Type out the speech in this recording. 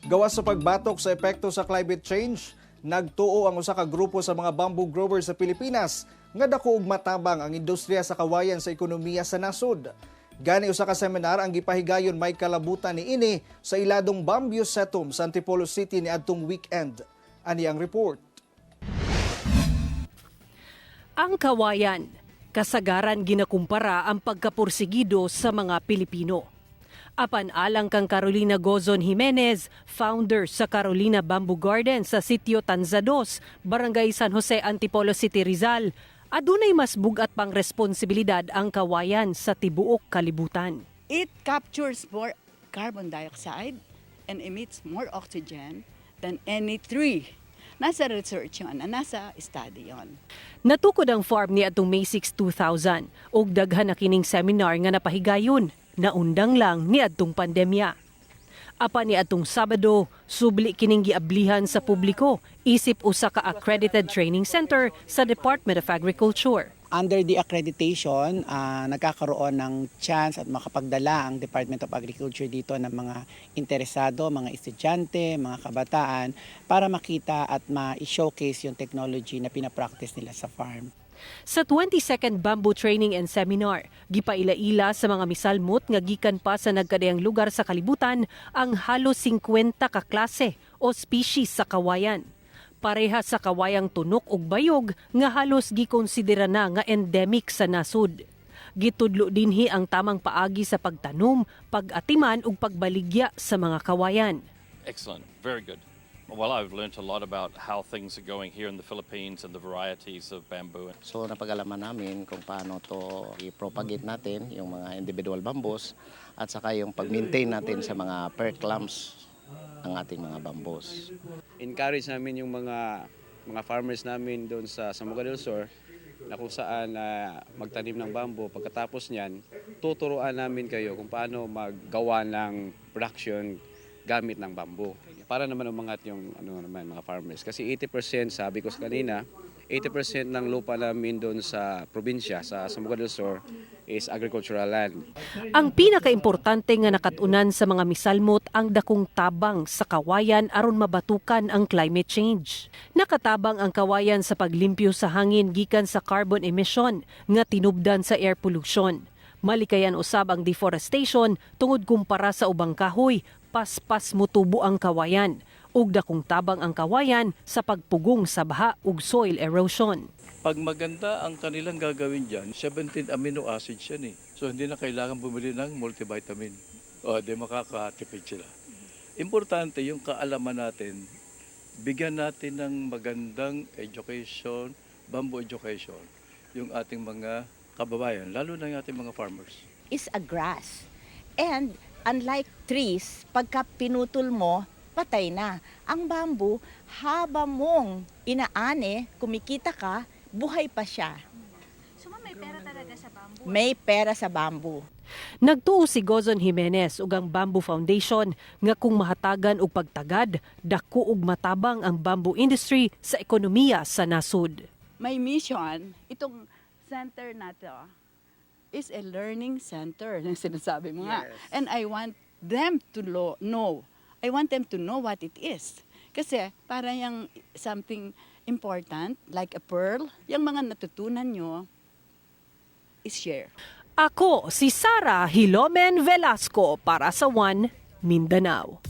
Gawas sa pagbatok sa epekto sa climate change, nagtuo ang usa ka grupo sa mga bamboo growers sa Pilipinas nga dako og matabang ang industriya sa kawayan sa ekonomiya sa nasod. Gani usa ka seminar ang gipahigayon may kalabutan niini sa iladong Bambusetum sa Antipolo City niadtong weekend. Ani ang report. Ang kawayan, kasagaran ginakumpara ang pagkapursigido sa mga Pilipino. Apan alang kang Carolina Gozon Jimenez, founder sa Carolina Bamboo Garden sa Sitio Tanza 2, Barangay San Jose, Antipolo City, Rizal, adunay mas bugat pang responsibilidad ang kawayan sa tibuok kalibutan. It captures more carbon dioxide and emits more oxygen than any tree. Nasa research yun, nasa study yon. Natukod ang farm niadtong May 6, 2000 ug daghan na kining seminar nga napahigayon. Naundang lang niadtong pandemya. Apan niadtong Sabado, subli kining giablihan sa publiko isip usa ka accredited training center sa Department of Agriculture. Under the accreditation, nagkakaroon ng chance at makapagdala ang Department of Agriculture dito ng mga interesado, mga estudyante, mga kabataan para makita at ma-showcase yung technology na pinapractice nila sa farm. Sa 22nd Bamboo Training and Seminar, gipaila-ila sa mga misalmot nga gikan pa sa nagkadayang lugar sa kalibutan ang halos 50 ka klase o species sa kawayan. Pareha sa kawayang tunok ug bayog nga halos gikonsidera na nga endemic sa nasod. Gitudlo dinhi ang tamang paagi sa pagtanom, pag-atiman ug pagbaligya sa mga kawayan. Excellent, very good. Well, I've learnt a lot about how things are going here in the Philippines and the varieties of bamboo. So napag-alaman namin kung paano to i-propagate natin, yung mga individual bamboos, at saka yung pag-maintain natin sa mga per clumps ang ating mga bamboos. Encourage namin yung mga farmers namin doon sa Zamboanga del Sur na kung saan na magtanim ng bamboo. Pagkatapos niyan, tuturuan namin kayo kung paano maggawa ng production gamit ng bamboo. Para naman umangat yung ano naman mga farmers. Kasi 80%, sabi ko sa kanina, 80% ng lupa namin doon sa probinsya, sa Zamboanga del Sur, is agricultural land. Ang pinakaimportante nga nakatunan sa mga misalmot ang dakong tabang sa kawayan aron mabatukan ang climate change. Nakatabang ang kawayan sa paglimpyo sa hangin gikan sa carbon emission nga tinubdan sa air pollution. Malikayan usab ang deforestation tungod kumpara sa ubang kahoy, paspas mutubo ang kawayan. Ug dakong tabang ang kawayan sa pagpugong sa baha ug soil erosion. Pag maganda ang kanilang gagawin dyan, 17 amino acids yan eh. So hindi na kailangan bumili ng multivitamin. O di makakatipid sila. Importante yung kaalaman natin, bigyan natin ng magandang education, bamboo education, yung ating mga kababayan, lalo na yung ating mga farmers. Is a grass. And unlike trees, pagka pinutol mo, patay na. Ang bamboo, haba mong inaani, kumikita ka, buhay pa siya. So ma'am, may pera talaga sa bamboo? May pera sa bamboo. Nagtuo si Gozon Jimenez ug ang Bamboo Foundation nga kung mahatagan og pagtagad, dako og matabang ang bamboo industry sa ekonomiya sa nasod. My mission, itong center na to, is a learning center, na sinasabi mo nga. And I want them to know. I want them to know what it is. Kasi para yung something important, like a pearl, yung mga natutunan nyo, is share. Ako si Sara Hilomen Velasco para sa One Mindanao.